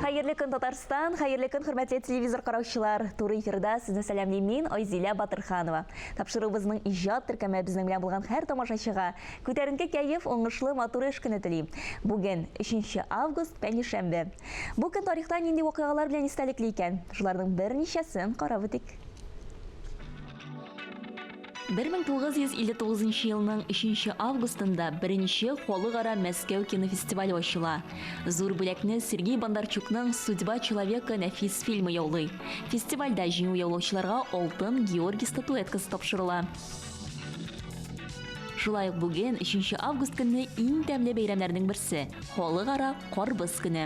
Хәерле көн, Татарстан! Хәерле көн, хөрмәтле телевизор караучылар! Туры эфирда сезне сәламлим мин, Айзилә Батырханова. Тапшыруыбызның иҗат төркеме безнең белән булган һәр тамашачыга күтәренке кәеф, уңышлы, матур эш көне тели. Бүген, 3 август, пәнҗешәмбе. Бу көн тарихта нинди вакыйгалар белән истәлекле икән? Шуларның берничәсен карап үтик. 1959 елның 3 августында беренче халыкара Мәскәү кинофестивале ачыла. Зур бүләкне Сергей Бондарчукның Судьба человека нәфис фильмы яулый. Фестивальдә җиңү яулаучыларга алтын Георгий статуэткасы тапшырыла. Шулай ук бүген, 3 август көнне иң тәмле бәйрәмнәрнең берсе, Халыкара карбыз көне.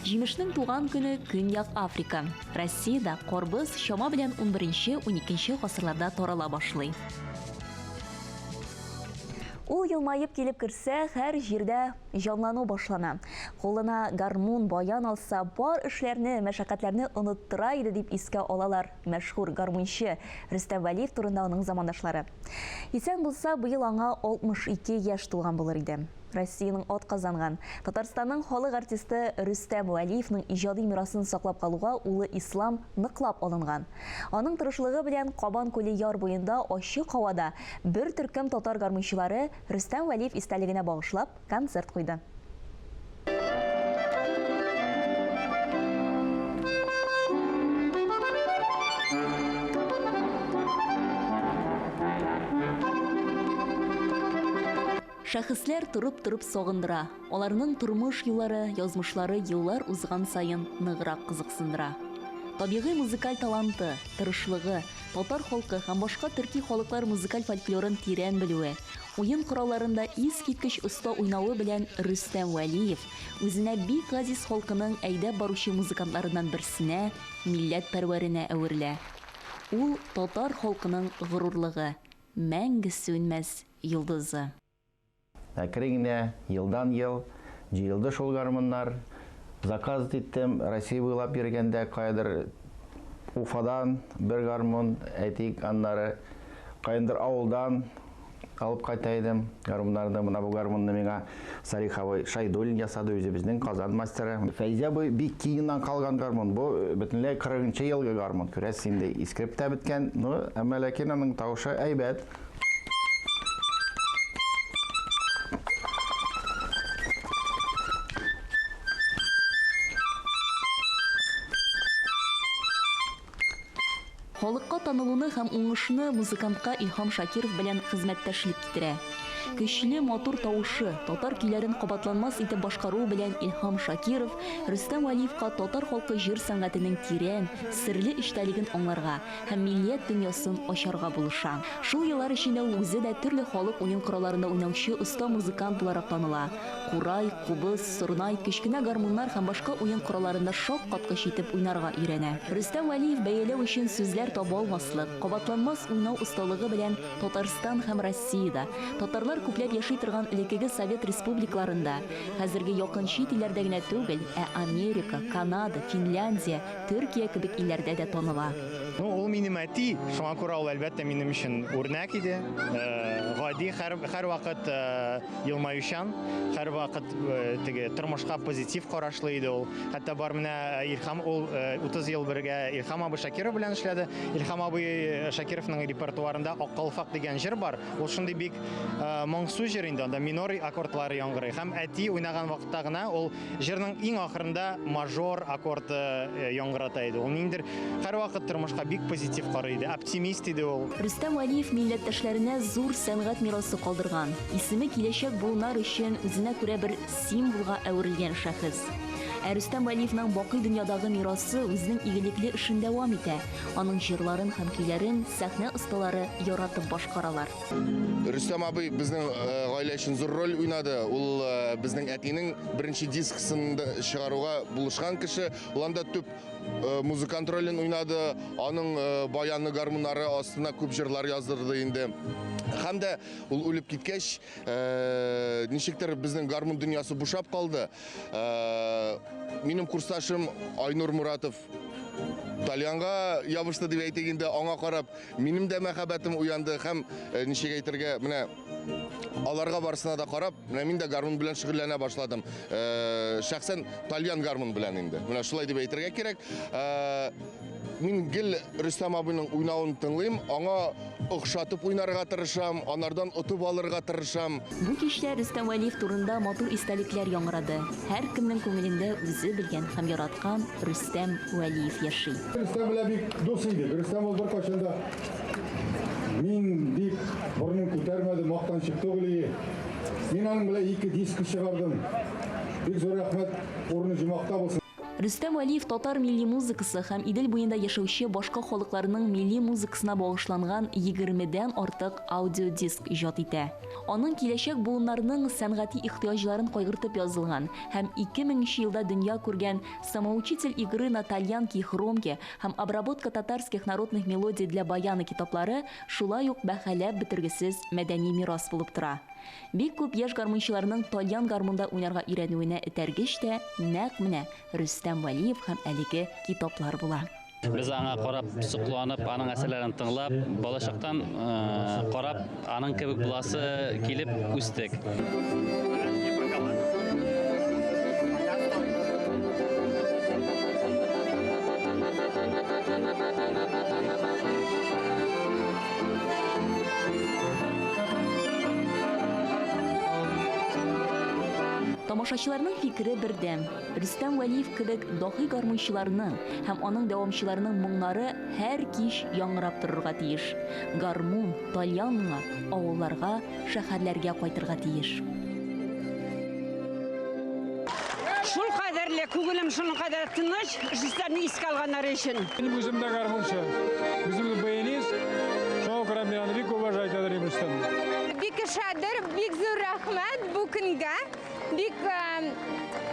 Җимешнең туган көне Көньяк Африка. Россиядә карбыз чама белән унберенче-уникенче гасырларда тарала башлый. Ул елмаеп килеп керсә, һәр җирдә җанлану башлана. Кулына гармун, баян алса, бар эшләрне, мәшәкатьләрне оныттыра иде, дип искә алалар мәшһүр гармунчы Рөстәм Вәлиев турында аның замандашлары. Исән булса, быел аңа 62 яшь тулган булыр иде. Россиянең атказанган, Татарстанның халык артисты Рөстәм Вәлиевның иҗади мирасын саклап калуга улы Ислам ныклап алынган. Аның тырышлыгы белән Кабан күле яр буенда ачык һавада бер төркем татар гармунчылары Рөстәм Вәлиев истәлегенә багышлап концерт куйды. Шәхесләр торып-торып сагындыра, аларның тормыш юллары, язмышлары еллар узган саен ныграк кызыксындыра. Табигый музыкаль таланты, тырышлыгы, татар халкы һәм башка төрки халыклар музыкаль фольклорын тирән белүе, уен коралларында искиткеч оста уйнавы белән Рөстәм Вәлиев үзенә бик газиз халкының әйдәп баручы музыкантларыннан берсенә, милләтпәрвәренә әверелә. Ул, татар халкының горурлыгы, мәңге сүнмәс йолдызы. Әкрен генә, елдан-ел җыелды шул гармуннар. Заказ иттем, Россия буйлап йөргәндә каядыр Уфадан бер гармун, әйтик, аннары каяндыр авылдан алып кайта идем гармуннарны. Менә бу гармунны миңа Салих абый Шайдуллин ясады, үзебезнең Казан мастеры. Фәйзи абый бик киңнән калган гармун. Бу бөтенләй 40 нчы елгы гармун. Күрәсез, инде искереп тә беткән. Ну, әмма ләкин аның тавышы әйбәт. Халыкка танылуны һәм уңышны музыкантка Илһам Шакиров белән хезмәттәшлек китерә. Көчле, матур тавышы, татар көйләрен кабатланмас итеп башкаруы белән Илһам Шакиров Рөстәм Вәлиевка татар халкы җыр сәнгатенең тирән, серле эчтәлеген аңларга һәм миллият дөньясын ачарга булыша. Шул еллар эчендә ул үзе дә төрле халык уен коралларында уйнаучы оста музыкант буларак таныла. Курай, кубыз, сорнай, кечкенә гармуннар һәм башка уен коралларында шаккаткыч итеп уйнарга өйрәнә. Рөстәм Вәлиев бәяләү өчен сүзләр таба алмаслык, кабатланмас уйнау осталыгы белән Татарстан һәм Россиядә, татарлар күпләп яши торган элеккеге совет республикаларында, хәзерге якын чит илләрдә генә түгел, ә Америка, Канада, Финляндия, Төркия кебек илләрдә дә таныла. Ну, ул минем әти, шуңа күрә ул, әлбәттә, минем өчен үрнәк иде. Э, гади, һәр, һәрвакыт э, елмаючан, һәрвакыт э, теге тормышка позитив карашлы иде ул. Хәтта бар менә Илһам, ул 30 ел бергә Илһам абый Шакиров белән эшләде. Илһам абый Шакировның репертуарында Ак калфак дигән җыр бар. Ул шундый бик моңсу җыр инде, анда минор аккордлар яңгырый. Һәм әти уйнаган вакытта гына ул Җырның иң ахырында мажор аккорды э, яңгырата иде. Ул ниндидер һәрвакыт тормышка бик позитив карый иде, оптимист иде ул. Рөстәм Вәлиев милләттәшләренә зур сәнгать мирасы калдырган, исеме киләчәк буыннар өчен үзенә күрә бер символга әверелгән шәхес. Ә Рөстәм Вәлиевның бакый дөньядагы мирасы үзенең игелекле эшен дәвам итә. Аның җырларын һәм көйләрен сәхнә осталары яратып башкаралар. Рөстәм абый безнең э, гаилә өчен зур роль уйнады. Ул э, безнең әтинең беренче дискысын чыгаруга булышкан кеше. Ул анда төп э, музыкант ролен уйнады. Аның баяны, гармуннары астына күп җырлар яздырды инде. Һәм дә ул үлеп киткәч, ничектер безнең гармун дөньясы бушап калды. Минем курсташым Айнур Муратов. Тальянга ябышты дип әйтик инде, аңа карап, минем дә мәхәббәтем уянды һәм э, ничек әйтергә, менә аларга барысына да карап, менә мин дә гармун белән шөгыльләнә башладым. Э, шәхсән тальян гармун белән инде. Менә шулай дип әйтергә кирәк. Э, мин гел Рөстәм абыйның уйнавын тыңлыйм, аңа охшатып уйнарга тырышам, анардан отып алырга тырышам. Бу кичтә Рөстәм Вәлиев турында матур истәлекләр яңгырады. Һәркемнең күңелендә үзе белгән һәм яраткан Рөстәм Вәлиев яши. Рөстәм белән бик дус идек. Рөстәм ул беркайчан да мин дип борынын күтәрмәде, мактанчык түгел иде. Мин аның белән ике диск чыгардым. Бик зур рәхмәт, урыны җомакта булсын. Рөстәм Вәлиев татар милли музыкасы һәм Идел буенда яшәүче башка халыкларның милли музыкасына багышланган егермедән артык аудиодиск иҗат итә. Аның киләчәк буыннарның сәнгати ихтыяҗларын кайгыртып язылган һәм 2000 нче елда дөнья күргән Самоучитель игры на тальянке и хромке һәм Обработка татарских народных мелодий для баяна китаплары шулай ук бәһаләп бетергесез мәдәни мирас булып тора. Бик күп яшь гармунчыларның тальян гармунда уйнарга өйрәнүенә этәргеч тә нәкъ менә Рөстәм Вәлиев һәм әлеге китаплар була. Без аңа карап сокланып, аның әсәрләрен тыңлап, балачактан карап, аның кебек буласы килеп үстек. Тамашачыларның фикере бердәм. Рөстәм Вәлиев кебек даһи гармунчыларның һәм аның дәвамчыларының моңнары һәр кич яңгырап торырга тиеш. Гармун, тальян моңы авылларга, шәһәрләргә кайтырга тиеш. Шул кадәрле күңелем шуның кадәр тыныч, Рөстәмне искә алганнары өчен. Минем үзем дә гармунчы, үзем дә баянист. Шуңа күрә мин аны бик уважать итә идем Рөстәмне. Бик ошадыр, бик зур рәхмәт бу көнгә. Бик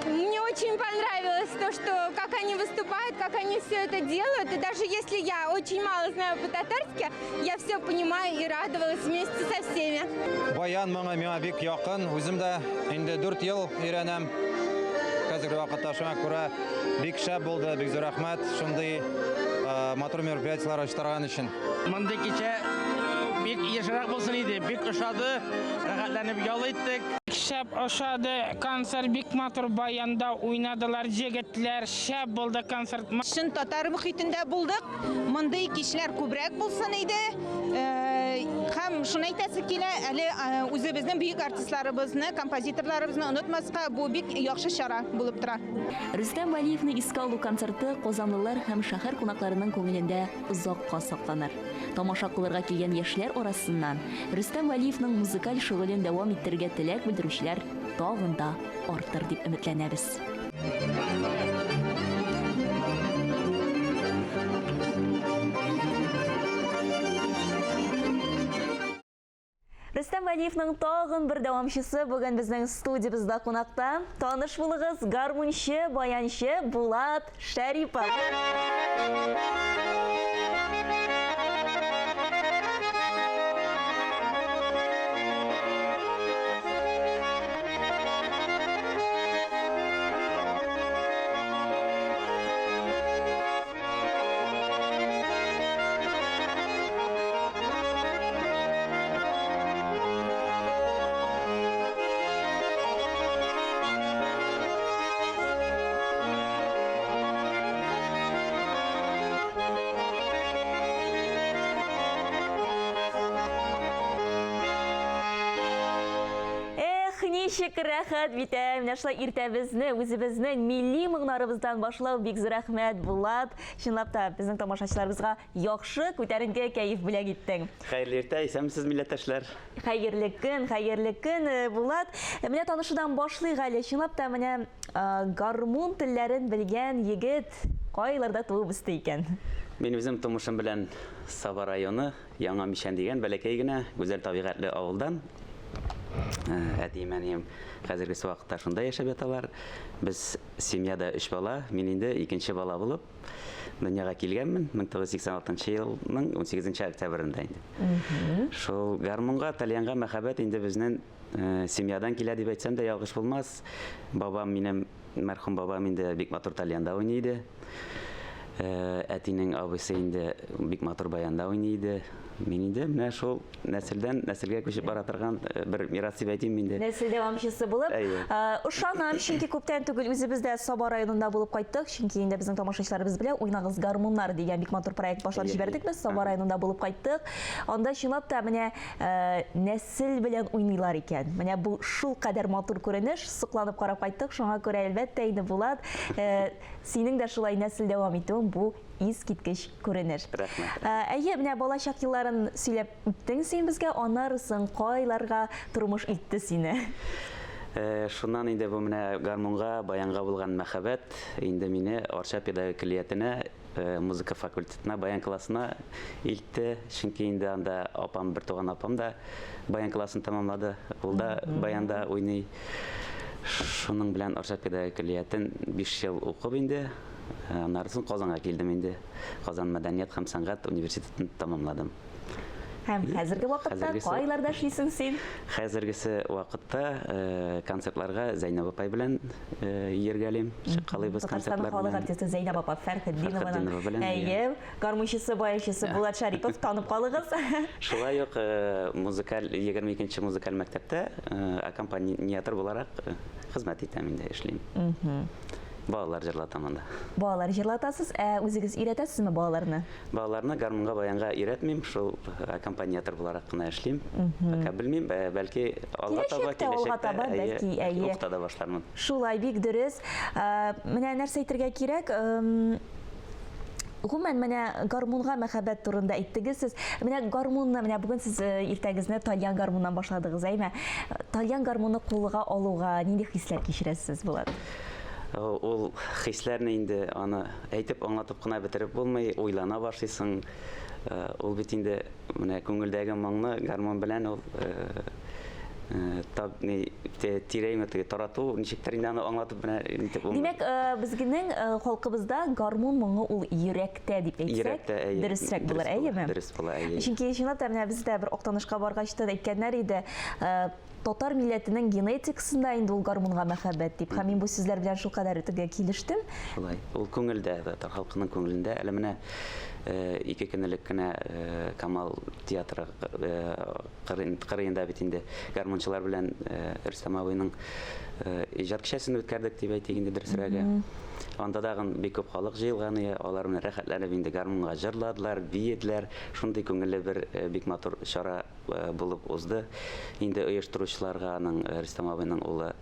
мне очень понравилось то, что как они выступают, как они все это делают. И даже если я очень мало знаю по-татарски, я все понимаю и радовалась вместе со всеми. Баян моңы миңа бик якын. Үзем дә инде 4 ел өйрәнәм. Хәзерге вакытта шуңа күрә бик шәп булды, бик зур рәхмәт шундый матур мероприятиеләр оештырган өчен. Мондый кичә бик ешрак булсын иде, бик ошады, рәхәтләнеп ял иттек. Шәп ошады концерт, бик матур баянда уйнадылар җегетләр, шәп булды концерт. Чын татар мөхитендә булдык. Мондый кичләр күбрәк булсын иде. Һәм шуны әйтәсе килә, әле үзебезнең бөек артистларыбызны, композиторларыбызны онытмаска, бу бик яхшы чара булып тора. Рөстәм Вәлиевне искә алу концерты казанлылар һәм шәһәр кунакларының күңелендә озакка сакланыр. Тамаша кылырга килгән яшьләр арасыннан Рөстәм Вәлиевның музыкаль шөгылен дәвам иттерергә теләк белдерүчеләр тагын да артыр дип өметләнәбез. Рөстәм Вәлиевның тагын бер дәвамчысы бүген безнең студиябездә кунакта. Таныш булыгыз, гармунчы, баянчы Булат Шәрипов. Эх, ничек рәхәт бит, ә! Менә шулай иртәбезне үзебезнең милли моңнарыбыздан башлау бик зур рәхмәт, Булат. Чынлап та, безнең тамашачыларыбызга яхшы, күтәренке кәеф бүләк иттең. Хәерле иртә, исәнмесез, милләттәшләр. Хәерле көн, хәерле көн, э, Булат. Э, менә танышудан башлыйк әле. Чынлап та, менә э, гармун телләрен белгән егет кайларда туып үсте икән? Мин үзем тумышым белән Саба районы, Яңа Мичән дигән бәләкәй генә гүзәл табигатьле авылдан. Әтием, әнием хәзерге вакытта шунда яшәп яталар. Без семьяда өч бала, мин инде икенче бала булып дөньяга килгәнмен 1986 елның 18 октябрендә инде. Шул гармунга, тальянга мәхәббәт инде безнең э, семьядан килә дип әйтсәм дә ялгыш булмас. Бабам минем, мәрхүм бабам инде бик матур тальянда уйный иде. Әтинең абыйсы инде бик матур баянда уйный иде. Мин инде менә шул нәселдән нәселгә күчеп бара торган бер мирас дип әйтим инде. Нәсел дәвамчысы булып. Ышанам, чөнки күптән түгел үзебез дә Саба районында булып кайттык, чөнки инде безнең тамашачыларыбыз белә, Уйнагыз гармуннар дигән бик матур проект башлап җибәрдек без, Саба районында булып кайттык. Анда чынлап та менә нәсел белән уйныйлар икән. Менә бу шулкадәр матур күренеш, сокланып карап кайттык. Шуңа күрә, әлбәттә инде, Булат, Синең дә шулай нәсел дәвам итүең бу искиткеч күренеш. Рәхмәт. Әйе, менә балачак елларын сөйләп үттең син безгә, аннары соң кайларга тормыш илтте сине? Шуннан инде бу менә гармунга, баянга булган мәхәббәт инде мине Арча педагогик көллиятенә, музыка факультетына, баян классына илтте. Чөнки инде анда апам, бертуган апам да баян классын тәмамлады. Ул да баянда уйный. Шуның белән Арча педагогик көллиятен 5 ел укып инде, аннары соң Казанга килдем инде. Казан мәдәният һәм сәнгать университетын тәмамладым. Һәм хәзерге вакытта кайларда эшлисең син? Хәзергесе вакытта концертларга Зәйнәб апай белән йөргәлим, чыккалыйбыз концертлар белән. Татарстанның халык артисты Зәйнәб апа Фәрхетдинованың, әйе, Гармунчысы, баянчысы Булат Шәрипов, танып калыгыз. Шулай ук музыкаль 22 нче музыкаль мәктәптә аккомпаниатор буларак хезмәт итәм инде, эшлим. Балалар җырлатам анда. Балалар җырлатасыз, ә үзегез өйрәтәсезме балаларны? Балаларны гармунга, баянга өйрәтмим, шул аккомпаниатор буларак кына эшлим. Пока белмим, бәлки алга таба, киләчәктә, алга таба, бәлки, әйе. Укыта да башлармын. Шулай, бик дөрес. Менә нәрсә әйтергә кирәк, Гомумән, менә гармунга мәхәббәт турында әйттегез сез. Менә гармунны, менә бүген сез э, иртәгезне тальян гармуннан башладыгыз, әйме? Тальян гармунны кулга алуга нинди хисләр кичерәсез, Булат? Э, ул хисләрне инде аны әйтеп аңлатып кына бетереп булмый, уйлана башлыйсың. Э, ул бит инде Менә күңелдәге моңны гармун белән ул тап ни тирәйме теге тарату ничектер инде аны аңлатып менә нитеп булмый. Димәк, безгенең халкыбызда гармун моңы ул йөрәктә дип әйтсәк, йөрәктә, әйе. Дөресрәк булыр, әйеме? Дөрес була, әйе. Чөнки чынлап та менә без дә бер Актанышка баргач та әйткәннәр иде, татар милләтенең генетикасында инде ул гармунга мәхәббәт дип. Һәм мин бу сүзләр белән шулкадәр үтә килештем. Шулай. Ул күңелдә, татар халкының күңелендә. Әле менә ике көн элек кенә Камал театры кырыенда бит инде гармунчылар белән Рөстәм абыйның иҗат кичәсен үткәрдек дип әйтик инде дөресрәге. Анда тагын бик күп халык җыелган иде. Алар менә рәхәтләнеп инде гармунга җырладылар, биеделәр. Шундый күңелле бер бик матур чара булып узды. Инде оештыручыларга аның Рөстәм абыйның улы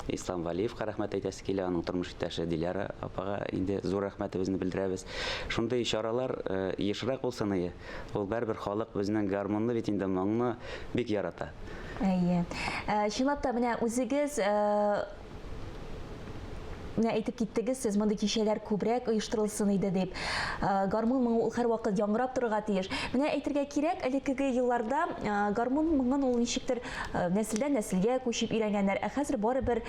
Ислам Валиевка рәхмәт әйтәсе килә, аның тормыш иптәше Диляра апага инде зур рәхмәтебезне белдерәбез. Шундый чаралар ешрак булсын ие. Ул бәрбер халык безнең гармунны бит инде моңны бик ярата. Әйе. Чынлап та менә үзегез Менә әйтеп киттегез сез, мондый кичәләр күбрәк оештырылсын иде дип. Гармун моңы ул һәрвакыт яңгырап торырга тиеш. Менә әйтергә кирәк, элеккеге елларда гармун моңын ул ничектер нәселдән нәселгә күчеп өйрәнгәннәр, ә хәзер барыбер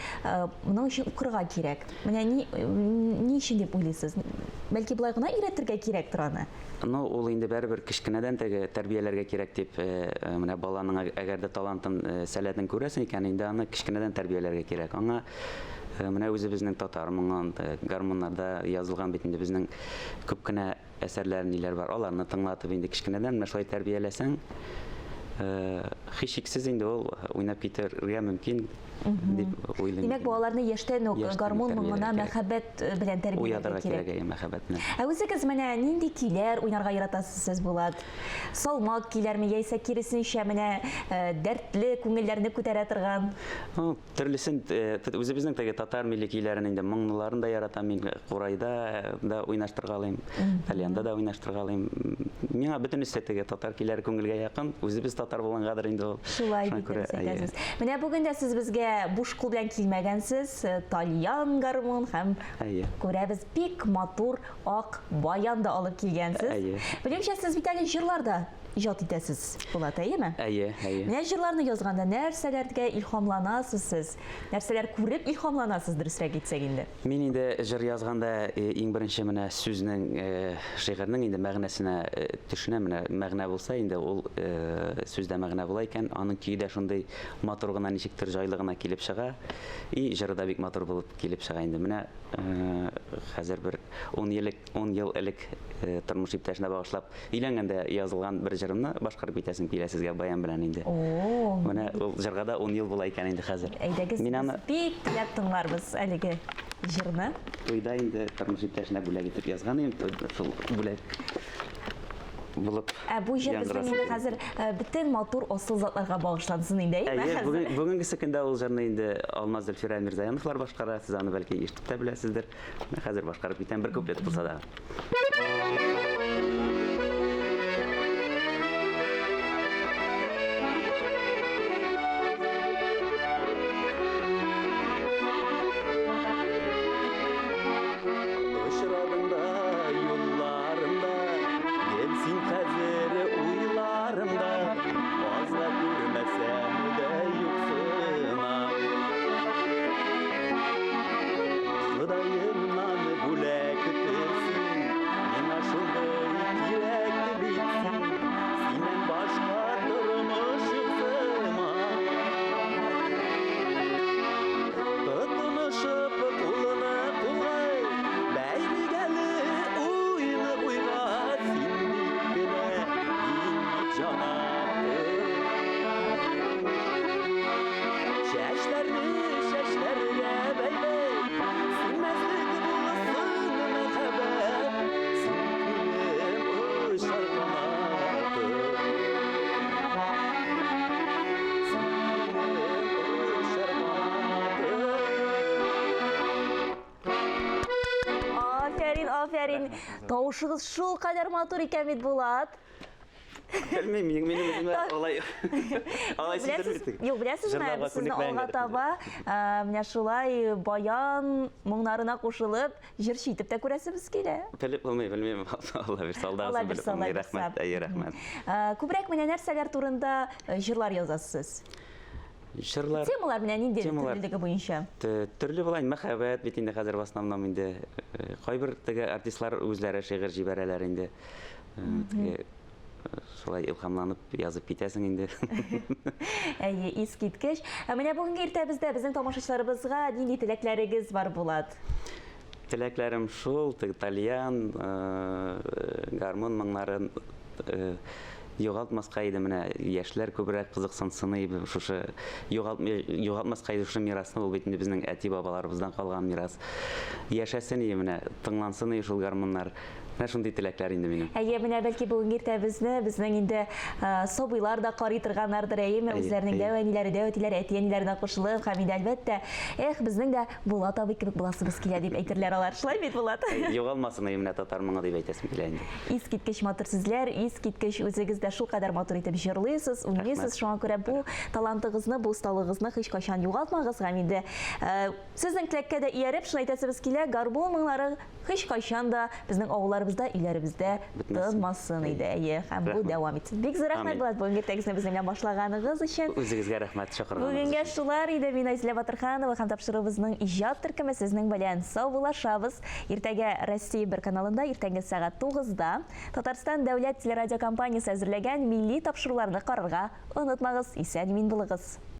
моның өчен укырга кирәк. Менә ни, ни өчен дип уйлыйсыз? Бәлки болай гына өйрәтергә кирәктер аны? Ну, ул инде барыбер кечкенәдән теге тәрбияләргә кирәк дип, менә баланың әгәр дә талантын, сәләтен күрәсең икән, инде аны кечкенәдән тәрбияләргә кирәк. Аңа менә үзебезнең татар моңын, гармуннарда язылган бит инде безнең күп кенә әсәрләр, ниләр бар, аларны тыңлатып инде кечкенәдән менә шулай тәрбияләсәң, һичшиксез инде ул уйнап китәргә мөмкин дип уйлыйм. Димәк, балаларны яшьтән үк гармун моңына мәхәббәт белән тәрбияләргә Уятырга кирәк, әйе, мәхәббәтне. Ә үзегез менә нинди көйләр уйнарга яратасыз сез, Булат? Салмак көйләрме, яисә киресенчә, менә дәртле, күңелләрне күтәрә торган? Ну, төрлесен, үзебезнең теге татар милли көйләрен инде моңлыларын да яратам мин, курайда да уйнаштыргалыйм, тальянда да уйнаштыргалыйм. Миңа бөтенесе теге татар көйләре күңелгә якын, үзебез татар булгангадыр инде ул. Шулай бит, дөрес әйтәсез. Менә бүген дә сез безгә буш кул белән килмәгәнсез, тальян гармун һәм күрәбез бик матур ак баян да алып килгәнсез. Белемчә, сез бит әле җырлар да иҗат итәсез, Булат, әйеме? Әйе, әйе. Менә җырларны язганда нәрсәләргә илһамланасыз сез? Нәрсәләр күреп илһамланасыз, дөресрәк әйтсәк инде? Мин инде җыр язганда иң беренче менә сүзнең, шигырьнең инде мәгънәсенә төшенәм. Менә мәгънә булса инде ул сүздә мәгънә була икән, аның көе дә шундый матур гына, ничектер җайлы гына. гына килеп чыга. И җыры да бик матур булып килеп чыга инде. Менә хәзер бер 10 ел 10 ел элек тормыш иптәшенә багышлап өйләнгәндә язылган бер җырымны башкарып китәсем килә сезгә баян белән инде. Менә ул җырга да 10 ел була икән инде хәзер. Әйдәгез, Мин аны бик теләп тыңларбыз әлеге җырны. Туйда инде тормыш иптәшенә бүләк итеп язган идем, шул бүләк булып. Ә бу җыр безнең инде хәзер э, бөтен матур асыл затларга багышлансын инде, әйеме? Әйе, бүген бүгенгесе көндә ул җырны инде Алмаз Зөлфирә Мирзаяновлар башкара. Сез аны бәлки ишетеп тә беләсездер. Менә хәзер башкарып китәм, бер куплет булса да. Очрадың да юлларымда, гел син хәзер уйларымда, азга күрмәсәм дә юксынам. Ходаемнан бүләк көтесең, миңа шундый кирәк бит син, синнән башка тормыш юк сыман. Тотынышып кулны кулга, бәйлик әле уйны уйга, син бит кенә, мин бит җанатым. Чәчләрне чәчләргә бәйләп, сүнмәслек булсын мәхәббәт, син минем очар канатым. Син минем очар канатым. Афәрин, афәрин. Тавышыгыз шулкадәр матур икән бит, Булат. Белмим, минем минем үземә алай алай Беләсез, сиздерми. юк, беләсезме, Җырларга без сезне күнекмәгән алга кебек. таба, ә, менә шулай баян моңнарына кушылып, җырчы итеп тә күрәсебез килә. Белеп булмый, белмим. Алла бирсә, Алла алдасын белеп бирсә, Алла булмый. бирсә. Рәхмәт, әйе, рәхмәт. Ә, Күбрәк менә нәрсәләр турында э, җырлар язасыз сез? Җырлар Темалар менә нинди Темалар. төрлелеге буенча? Төрле була инде, мәхәббәт бит инде хәзер в основном инде. Э, Кайбер теге артистлар үзләре шигырь җибәрәләр инде. Э, Теге э, шулай илһамланып язып китәсең инде. Әйе, искиткеч. Ә менә бүгенге иртәбездә безнең тамашачыларыбызга нинди теләкләрегез бар, Булат? Теләкләрем шул, теге тальян, э, гармун моңнарын э, югалтмаска иде менә яшьләр күбрәк кызыксынсын иде шушы югалтмый югалтмаска иде шушы мирасны ул бит инде безнең әти бабаларыбыздан калган мирас. Яшәсен иде менә, тыңлансын иде шул гармуннар. Менә шундый теләкләр инде минем. Әйе, менә бәлки бүгенге иртәбезне безнең инде э, сабыйлар да карый торганнардыр, әйеме? Әйе, Үзләренең әйе. дәү әниләре, дәү әтиләре, әти-әниләренә кушылып һәм инде әлбәттә, эх, безнең дә Булат абый кебек буласыбыз килә дип әйтерләр алар. Шулай бит, Булат? Югалмасын иде менә татар моңы дип әйтәсем килә инде. Искиткеч матур сүзләр, искиткеч үзегез дә шулкадәр матур итеп җырлыйсыз, уйныйсыз. Рәхмәт. Шуңа күрә бу талантыгызны, бу осталыгызны һичкайчан югалтмагыз һәм инде э, сезнең теләккә дә ияреп, шуны әйтәсебез килә, гармун моңнары һичкайчан да безнең авылларыбызда, өйләребездә Бетмәсен. тынмасын иде. Әйе, һәм бу Рәхмәт. дәвам итсен. Бик зур рәхмәт, Амин. Булат, бүгенге иртәгезне безнең белән башлаганыгыз өчен. Үзегезгә рәхмәт чакырганыгыз Бүгенгә өчен. шулар иде. Мин Айзилә Батырханова һәм тапшыруыбызның иҗат төркеме сезнең белән саубуллашабыз. Иртәгә Россия бер каналында иртәнге сәгать 9-да Татарстан дәүләт телерадиокомпаниясе әзерләгән милли тапшыруларны карарга онытмагыз. Исән-имин булыгыз.